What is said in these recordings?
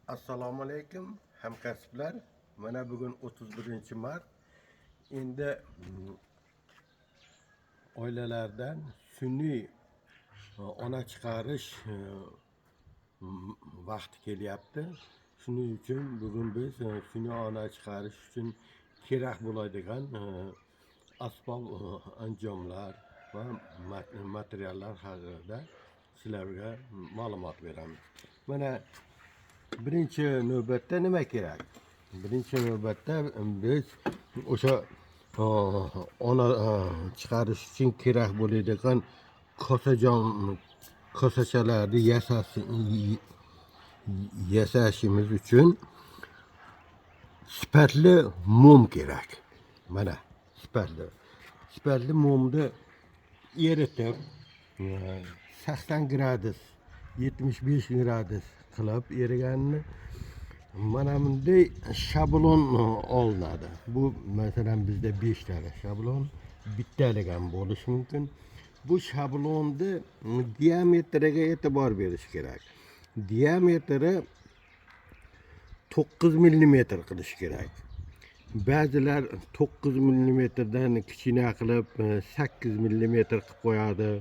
Assalomu alaykum, hamkasblar. Mana bugun 31 mart. Endi oilalardan sun'iy ona chiqarish vaqti kelyapti. Shuning uchun bugun biz sun'iy ona chiqarish uchun kerak bo'ladigan asbob anjomlar va materiallar haqida sizlarga ma'lumot beramiz. Mana, birinchi navbatda nima kerak? Birinchi navbatda biz o'sha ona chiqarish uchun kerak bo'ladigan kosajon kosachalarni yasashimiz uchun sifatli mum kerak. Mana, sifatli mumni eritib, 80 gradus, 75 gradus qilib eriganini mana bunday shablon olinadi. Bu, masalan, bizda beshtali shablon, bittalik ham bo'lishi mumkin. Bu shablonni diametriga e'tibor berish kerak. Diametri 9 millimetr qilish kerak. Ba'zilar 9 millimetrdan kichkina qilib, 8 millimetr qilib qo'yadi.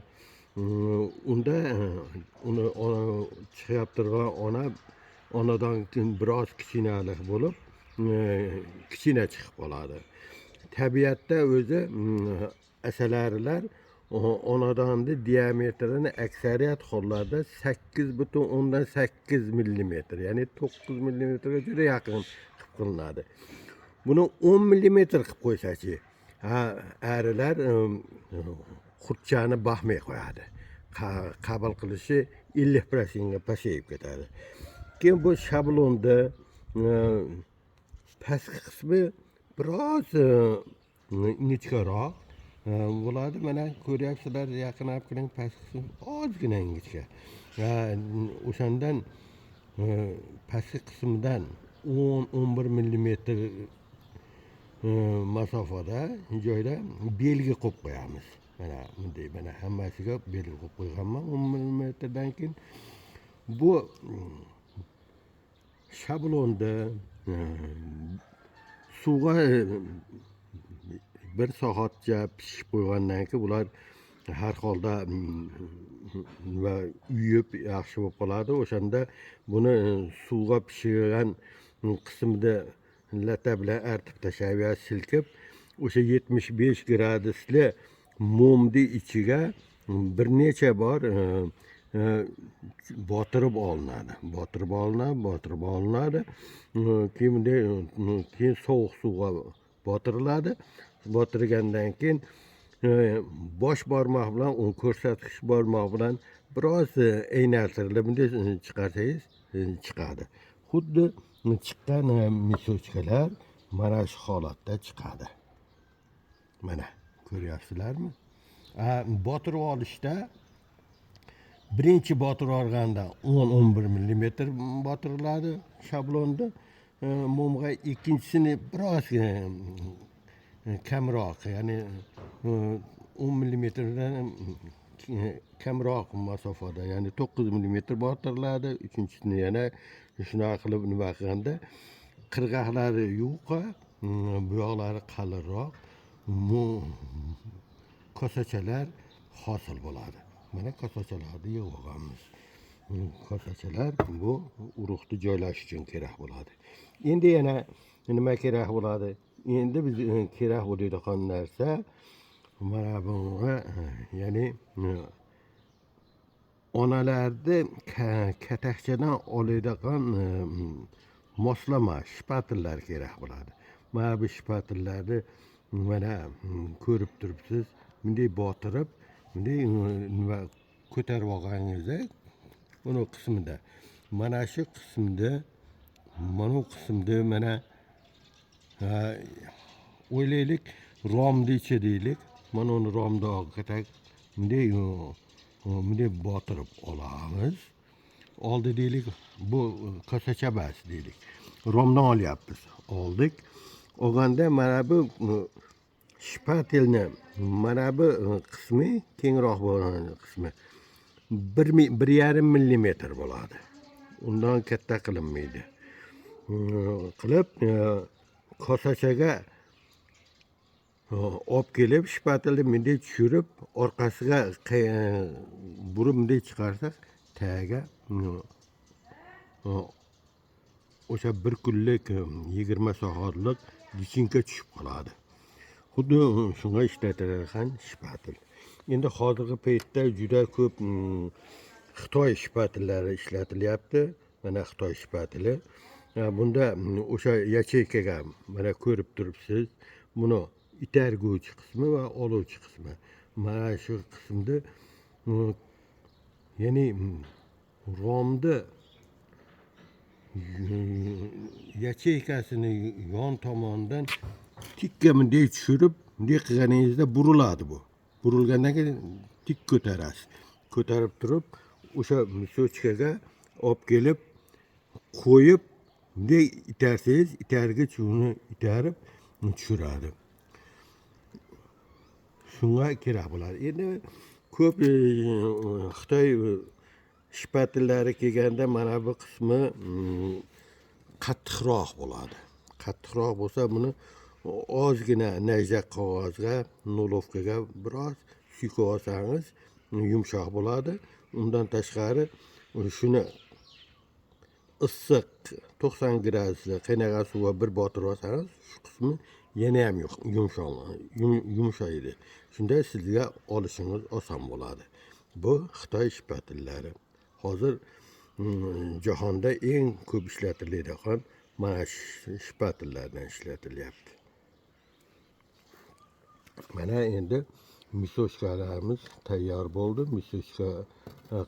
Unda uni chiqyapti turgan ona onadan keyin biroz kichkinalik bo'lib, kichkina chiqib qoladi. Tabiatda o'zi asalarilar onadonni diametrini aksariyat hollarda 8,8 millimetr, ya'ni 9 millimetrga juda yaqin qilib qilinadi. Buni 10 millimetr qilib qo'ysachi, ha, arilar qurtchani boqmay qo'yadi. Qabul qilishi 50%ga pasayib ketadi. Keyin bu shablonni pastki qismi biroz ingichkaroq bo'ladi. Mana, ko'ryapsizlar, yaqin olib kiring, pastki qismi ozgina ingichka. O'shandan pastki qismidan 10-11 millimetr masofada joyda belgi qo'yib qo'yamiz. Mana bunday, mana hammasiga belgi qo'yib qo'yganman. 10 millimetrdan keyin bu shablonni suvga bir soatcha pishib qo'ygandan keyin bular har holda nima, uyib, yaxshi bo'lib qoladi. O'shanda buni suvga pishirgan qismida latta bilan artib tashlab yo silkib, o'sha 75 gradusli mumni ichiga bir necha bor botirib olinadi, botirib olinadi, botirib olinadi. Keyin bunday, keyin sovuq suvga botiriladi. Botirgandan keyin bosh barmoq bilan, uni ko'rsatkich barmoq bilan biroz aylantirilib, bunday chiqarsangiz, chiqadi. Xuddi chiqqan мешочка lar mana shu holatda chiqadi. Mana, ko'ryapsizlarmi? Botirib olishda birinchi botirib olganda 10-11 millimetr botiriladi shablonni mumga, ikkinchisini biroz kamroq, ya'ni 10 millimetrdan kamroq masofada, ya'ni 9 millimetr botiriladi. Uchinchisini yana shunaqa qilib nima qilganda, qirg'oqlari yuqa, bu yoqlari qalinroq kosachalar hosil bo'ladi. Mana, kosachalarni yig'ib olganmiz. Kosachalar bu urug'ni joylash uchun kerak bo'ladi. Endi yana nima kerak bo'ladi? Endi biz kerak bo'ladigan narsa mana bunga, ya'ni onalarni katakchadan oladigan moslama shpatellar kerak bo'ladi. Mana bu shpatellarni, mana, ko'rib turibsiz, bunday botirib, bunday nima ko'tarib olganingizda, buni qismida, mana shu qismda, mana bu qismda, mana, ha, o'ylaylik, romni ichi deylik. Mana uni romni katak bunday bunday botirib olamiz. Oldi deylik, bu kosacha emas deylik, romdan olyapmiz. Oldik. Olganda mana bu shpatelni mana bu qismi, kengroq bo'lgan qismi 1,5 millimetr bo'ladi, undan katta qilinmaydi. qilib kosachaga olib kelib shpatelni bunday tushirib orqasiga burib bunday chiqarsak tagiga o'sha bir kunlik 20 soatlik lichinka tushib qoladi. Xuddi shunga ishlatiladigan shpatel. Endi hozirgi paytda juda ko'p Xitoy shpatellari ishlatilyapti. Mana Xitoy shpateli. Bunda o'sha yacheykaga mana ko'rib turibsiz. Buni itarguvchi qismi va oluvchi qismi. Mana shu qismda ya'ni romni yacheykasini yon tomonidan tikka bunday tushirib bunday qilganingizda buriladi bu. Burilgandan keyin tik ko'tarasiz. Ko'tarib turib o'sha sochkaga olib kelib qo'yib bunday itarsangiz itargich uni itarib tushiradi. Shunga kerak bo'ladi. Endi ko'p Xitoy shpatellari kelganda mana bu qismi qattiqroq bo'ladi. Qattiqroq bo'lsa buni ozgina najdak qog'ozga, nolovkaga biroz suykab olsangiz yumshoq bo'ladi. Undan tashqari shuni issiq 90 gradusli qaynagan suvga bir botirib olsangiz shu qismi yana ham yumshaydi. Shunda sizga olishingiz oson bo'ladi. Bu Xitoy shpatellari. Hozir jahonda eng ko'p ishlatiladigan mana shu shpatellardan ishlatilyapti. Mana endi misochkalarimiz tayyor bo'ldi. Misochka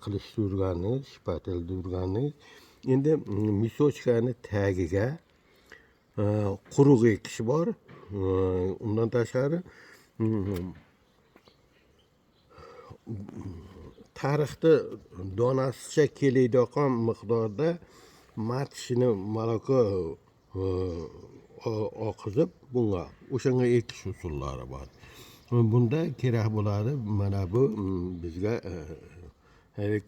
qilishni o'rgandingiz, shpatelni o'rgandingiz. Endi misochkani tagiga quruq ekish bor. Undan tashqari tarixda donasicha keladigan miqdorda matishini moloko oqizib bunga o'shanga ekish usullari bor. Bunda kerak bo'ladi mana bu bizga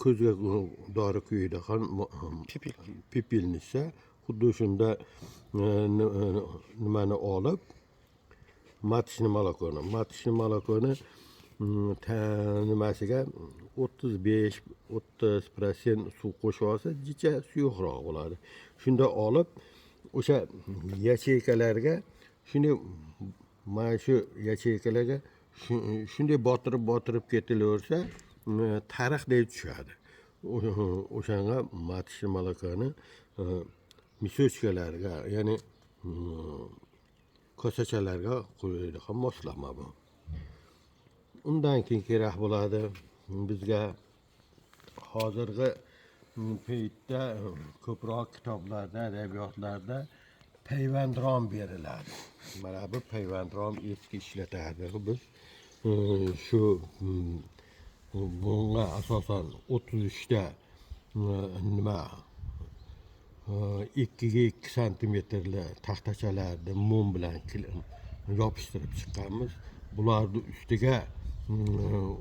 ko'zga dori quyadigan Pipil. Pipilnisa xuddi shunda nimani olib matishni molokoni nimasiga 35-30% suv qo'shib olsa jicha suyuqroq bo'ladi. Shunda olib o'sha yacheykalarga shunday mana shu yacheykalarga shunday botirib botirib ketilaversa tariqday tushadi. O'shanga matishni molokoni misochkalarga, ya'ni kosachalarga qo'yadigan moslama bu. Undan keyin kerak bo'ladi bizga hozirgi paytda ko'proq kitoblarda, adabiyotlarda payvandrom beriladi. Mana bu payvandrom eski ishlatardik biz. Shu bunga asosan 33 ta nima 2 ga 2 santimetrli taxtachalarni mum bilan yopishtirib chiqqanmiz. Bularni ustiga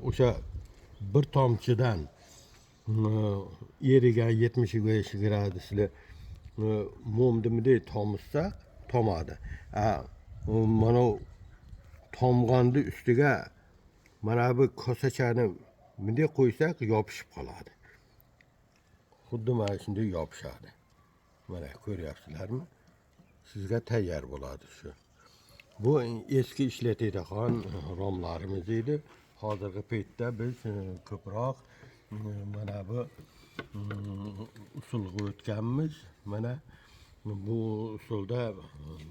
o'sha bir tomchidan erigan 75 gradusli mumni bunday tomizsak tomadi. Mana tomg'onni ustiga mana bu kosachani bunday qo'ysak yopishib qoladi. Xuddi mana shunday yopishadi. Mana ko'ryapsizlarmi? Sizga tayyor bo'ladi shu. Bu eski ishlatadigan romlarimiz edi. Hozirgi paytda biz ko'proq mana bu usulga o'tganmiz. Mana bu usulda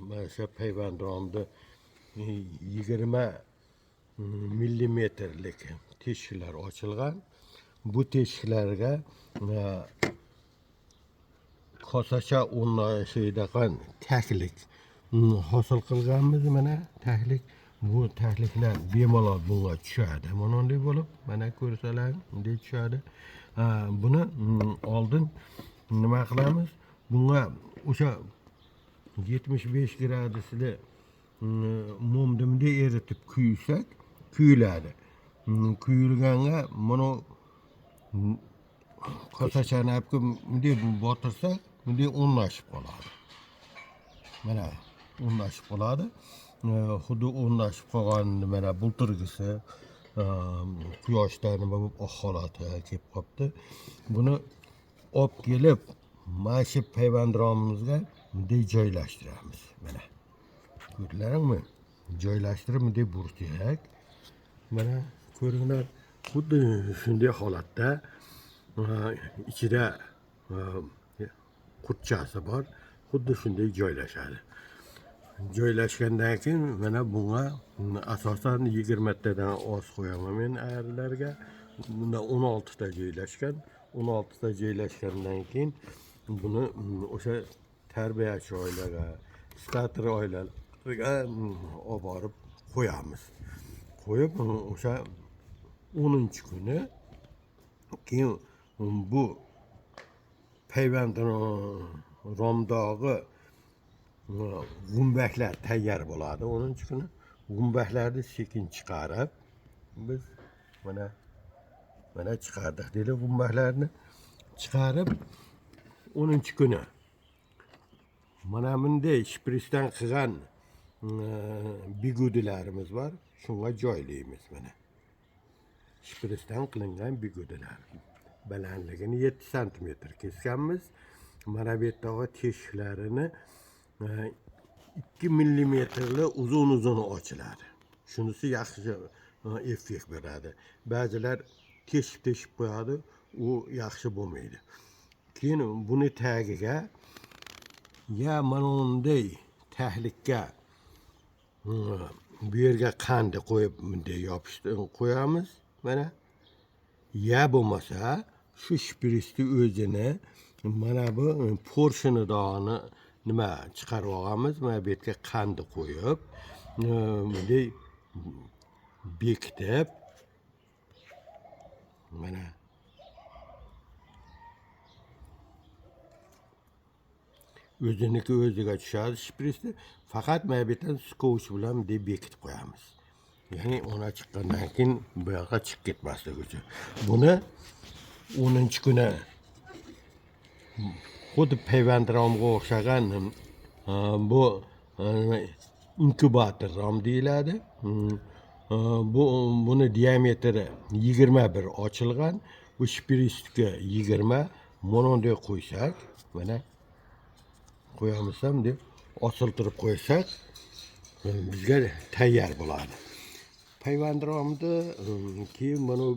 mana shu payvandromni 20 millimetrlik teshiklar ochilgan. Bu teshiklarga kosacha o'rnashadigan taklik hosil qilganmiz. Mana taklik, bu takliklar bemalol bunga tushadi. Mana bunday bo'lib, mana ko'rsalar bunday tushadi. Buni oldin nima qilamiz? Bunga o'sha 75 gradusli mumni bunday eritib kuysak, kuyiladi. Kuyilganga mana kosachani olib kelib bunday botirsak, bunday o'rnashib qoladi. Mana o'rnashib qoladi. Xuddi o'rnashib qolgan mana bulturgisi quyoshda nima bo'lib oq holatiga kelib qolibdi. Buni olib kelib mana shu payvandromimizga bunday joylashtiramiz. Mana ko'rdilaringmi? Joylashtirib bunday bursak, mana ko'ringlar, xuddi shunday holatda ichida qurtchasi bor, xuddi shunday joylashadi. Joylashgandan keyin mana bunga asosan 20 tadan oz qo'yaman men arilarga. Bunda 16 ta joylashgan. 16 ta joylashgandan keyin buni o'sha tarbiyachi oilaga, starter oilalarga olib borib qo'yamiz. Qo'yib o'sha 10-kuni keyin bu payvand romdog'i g'umbaklar tayyor bo'ladi. 10-kuni g'umbaklarni sekin chiqarib biz mana chiqardik deydi g'umbaklarni. Chiqarib 10-kuni mana bunday shprisdan qilgan bigudilarimiz bor, shunga joylaymiz. Mana shprisdan qilingan bigudilar balandligini 7 santimetr kesganmiz. Mana bu yerdagi teshiklarini 2 millimetrli uzun uzun ochiladi. Shunisi yaxshi effekt beradi. Ba'zilar teshib teshib qo'yadi, u yaxshi bo'lmaydi. Keyin buni tagiga ya mana bunday tahlikka bu yerga qandi qo'yib bunday yopishtirib qo'yamiz mana. Ya bo'lmasa shu shprisni o'zini mana bu porshini dog'ini nima chiqarib olamiz, mana bu yerga qandi qo'yib bunday bekitib mana o'ziniki o'ziga tushadi shprisni. Faqat mana bu yerdan skotch bilan bunday bekitib qo'yamiz. Ya'ni ona chiqqandan keyin bu yoqqa chiqib ketmasligi uchun. Buni 10-kuni xuddi payvandromga o'xshagan bu inkubator rom deyiladi. Bu buni diametri 21 ochilgan. Bu shprisga 20 bunday qo'ysak, mana qo'yamiz ham deb osiltirib qo'ysak bizga tayyor bo'ladi. Payvandromni keyin mana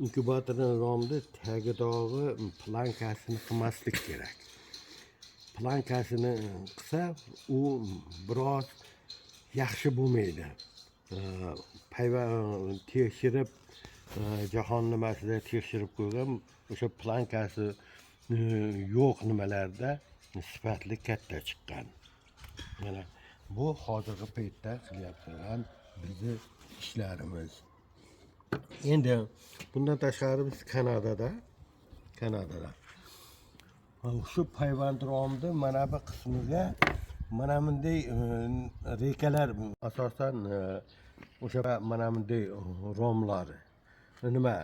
inkubatorni romni tagidagi plankasini qilmaslik kerak. Plankasini qilsa u biroz yaxshi bo'lmaydi. Payvand tekshirib jahon nimasida tekshirib qo'ygan o'sha plankasi yo'q nimalarda sifatli katta chiqqan. Mana bu hozirgi paytda qilyaptigan bizni ishlarimiz. Endi bundan tashqari biz Kanadada shu payvand romni mana bu qismiga mana bunday rekalar asosan o'sha mana bunday romlar nima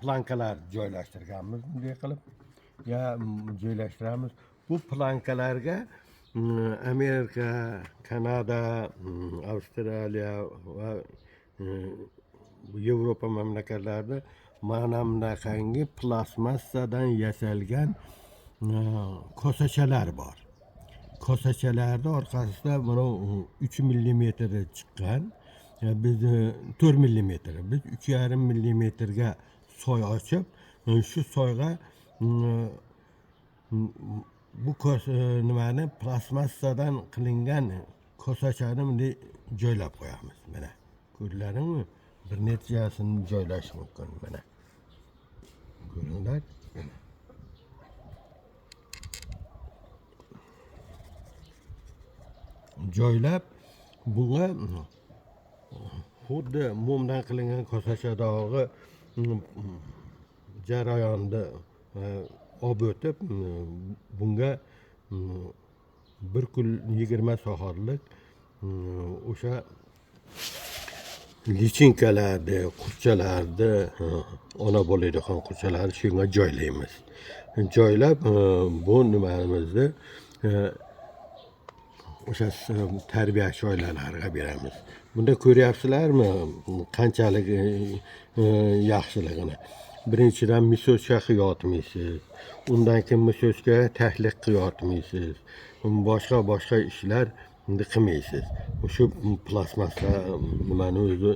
plankalar joylashtirganmiz bunday qilib ya joylashtiramiz. Bu plankalarga Amerika, Kanada, Avstraliya va Yevropa mamlakatlarida mana bunaqangi plastmassadan yasalgan kosachalar bor. Kosachalarni orqasida mana 3 millimetr chiqqan, biz 4 millimetr, biz 3,5 millimetrga soy ochib, shu soyga bu nimani plastmassadan qilingan kosachani bunday joylab qo'yamiz. Mana ko'rdilaringmi? Bir nechasini joylash mumkin. Mana ko'ringlar. Mana joylab bunga xuddi mumdan qilingan kosachadagi jarayonni olib o'tib bunga bir kun 20 soatlik o'sha lichinkalarni, qurtchalarni, ona bo'ladigan qurtchalarni shunga joylaymiz. Joylab bu nimamizni O'sha tarbiyachi oilalarga beramiz. Bunda ko'ryapsizlarmi qanchalik yaxshiligini? Birinchidan, мисочка qilib, undan keyin мисочка ga tahlil qilib, boshqa boshqa ishlar qilmaysiz. Shu plastmassa nimani o'zi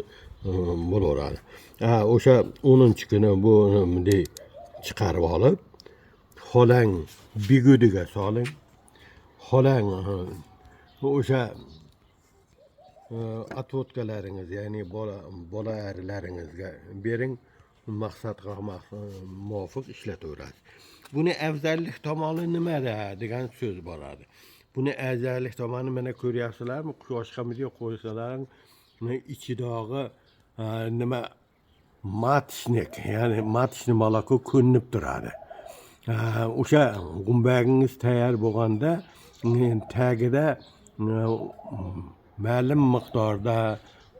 bo'laveradi. Ha, o'sha 10-kuni bu bunday chiqarib olib, xolang bigudiga soling, xolang o'sha отводка laringiz, ya'ni bola arilaringizga bering, maqsadga muvofiq ishlataverasiz. Buni afzallik tomoni nimada degan so'z boradi. Buni afzallik tomoni, mana ko'ryapsizlarmi, quyoshga bunday qo'ysalaring, ichidagi nima, маточник, ya'ni маточный молоко ko'rinib turadi. O'sha g'umbagingiz tayyor bo'lganda tagida ma'lum miqdorda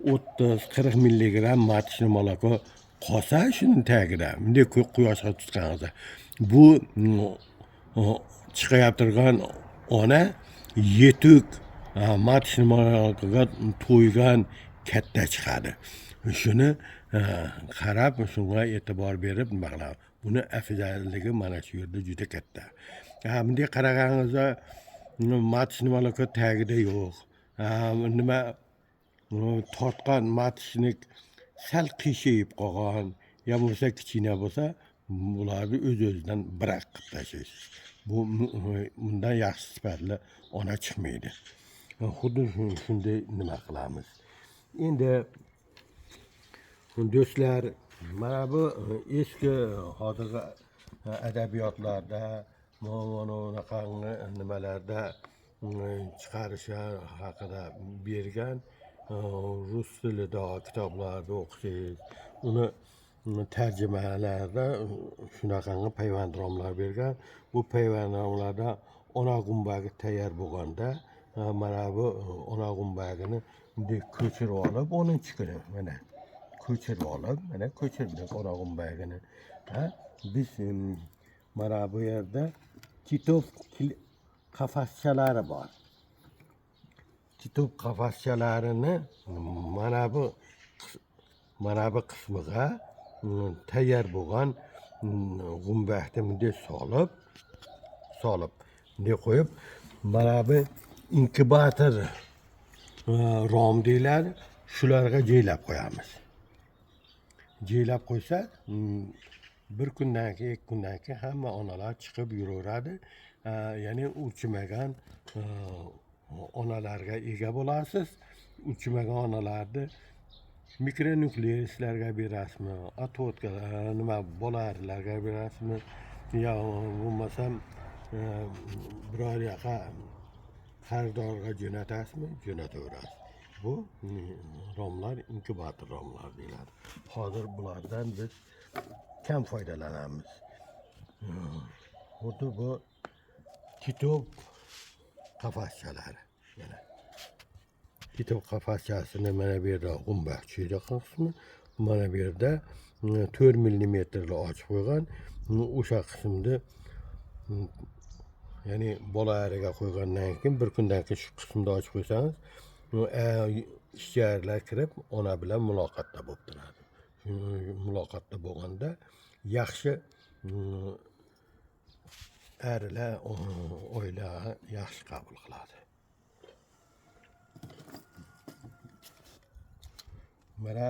30-40 milligramm маточный молоко qolsa, shuni tagida bunday quyoshga tutganingizda, bu chiqayotib turgan ona yetuk, маточный молоко ga to'ygan, katta chiqadi. Shuni qarab, shunga e'tibor berib nima qiladi. Buni afzalligi mana shu yerda juda katta. Ha, bunday qaraganingizda маточный молоко tagida yo'q. Nima, tortgan маточник sal qiyshayib qolgan yo bo'lmasa kichkina bo'lsa, bularni o'z o'zidan брак qilib tashlaysiz. Bu bundan yaxshi sifatli ona chiqmaydi. Xuddi shunday nima qilamiz. Endi, do'stlar, mana bu eski, hozirgi adabiyotlarda, mana bunaqangi nimalarda chiqarish haqida bergan, rus tilida kitoblarda o'qisangiz, uni tarjimalarda shunaqangi payvandromlar bergan. Bu payvandromlarda ona g'umbagi tayyor bo'lganda, mana bu ona g'umbagini bunday ko'chirib olib, 10-kuni mana ko'chirib olib, mana ko'chirdik ona g'umbagini. Ha, biz mana bu yerda titov qafaschalari bor. Titov qafaschalarini mana bu qismiga tayyor bo'lgan g'umbakni bunday solib bunday qo'yib, mana bu inkubator rom deyiladi, shularga joylab qo'yamiz. Joylab qo'ysak, bir kundan keyin, 2 kundan keyin hamma onalar chiqib yuraveradi. Ya'ni urchimagan onalarga ega bo'lasiz. Urchimagan onalarni mikronukleuslarga berasizmi, отводка nima, bolalarga berasizmi yo bo'lmasam biror yoqqa xaridorga jo'natasizmi, jo'nataverasiz. Bu romlar inkubator romlar deyiladi. Hozir bulardan biz kam foydalanamiz. Xuddi bu titov qafaschalari. Mana titov qafaschasini mana bu yerda g'umbak tushadi qismi, mana bu yerda 4 millimetrli ochib qo'ygan. O'sha qismni ya'ni bola ariga qo'ygandan keyin, bir kundan keyin shu qismni ochib qo'ysangiz, ishchi arilar kirib ona bilan muloqotda bo'lib turadi. Shu muloqotda bo'lganda yaxshi arilar oila yaxshi qabul qiladi. Mana,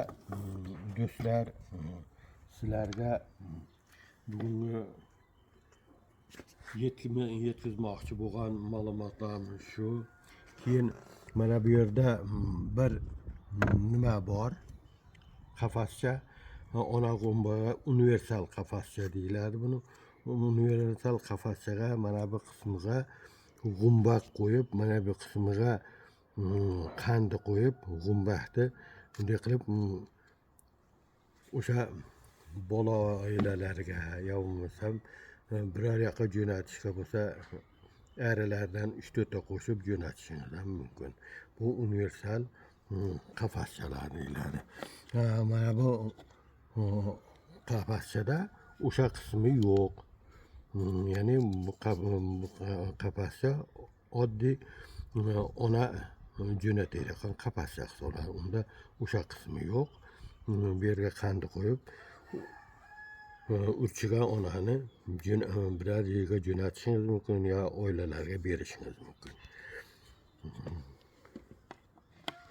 do'stlar, sizlarga bugungi yetkazmoqchi bo'lgan ma'lumotlarim shu. Keyin mana bu yerda bir nima bor, qafascha, ona g'umbaga universal qafascha deyiladi. Buni universal qafaschaga mana bu qismiga g'umbak qo'yib, mana bu qismiga qandi qo'yib, g'umbakni bunday qilib o'sha bola oilalarga yo bo'lmasam biror yoqqa jo'natishga bo'lsa, arilardan 3-4 ta qo'shib jo'natishingiz ham mumkin. Bu universal qafaschalar deyiladi. Mana bu qafaschada o'sha qismi yo'q. Ya'ni bu qafascha oddiy. ona jo'natayotgan qafascha hisoblanadi. Unda o'sha qismi yo'q. Bu yerga qandi qo'yib urchigan onani biror yerga jo'natishingiz mumkin yo oilalarga berishingiz mumkin.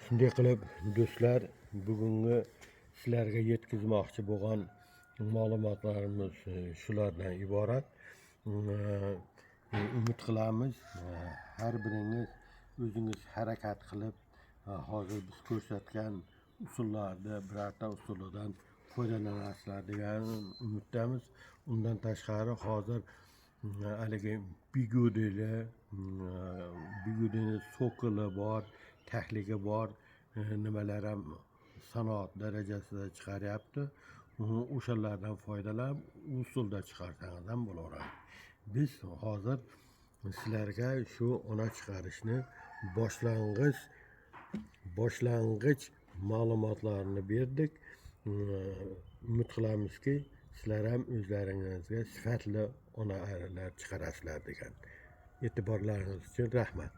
Shunday qilib do'stlar, bugungi sizlarga yetkazmoqchi bo'lgan ma'lumotlarimiz shulardan iborat. Umid qilamiz, har biringiz o'zingiz harakat qilib, hozir biz ko'rsatgan usullarni birorta usulidan foydalanasizlar degan umiddamiz. Undan tashqari hozir haligi bigudili, bigudini sokili bor, tahligi bor, nimalar ham sanoat darajasida chiqaryapti. O'shalardan foydalanib usulda chiqarsangiz ham bo'laveradi. Biz hozir sizlarga shu ona chiqarishni boshlang'ich ma'lumotlarni berdik. Umid qilamizki, sizlar ham o'zlaringizga sifatli onalar chiqarasizlar degan. E'tiborlaringiz uchun rahmat.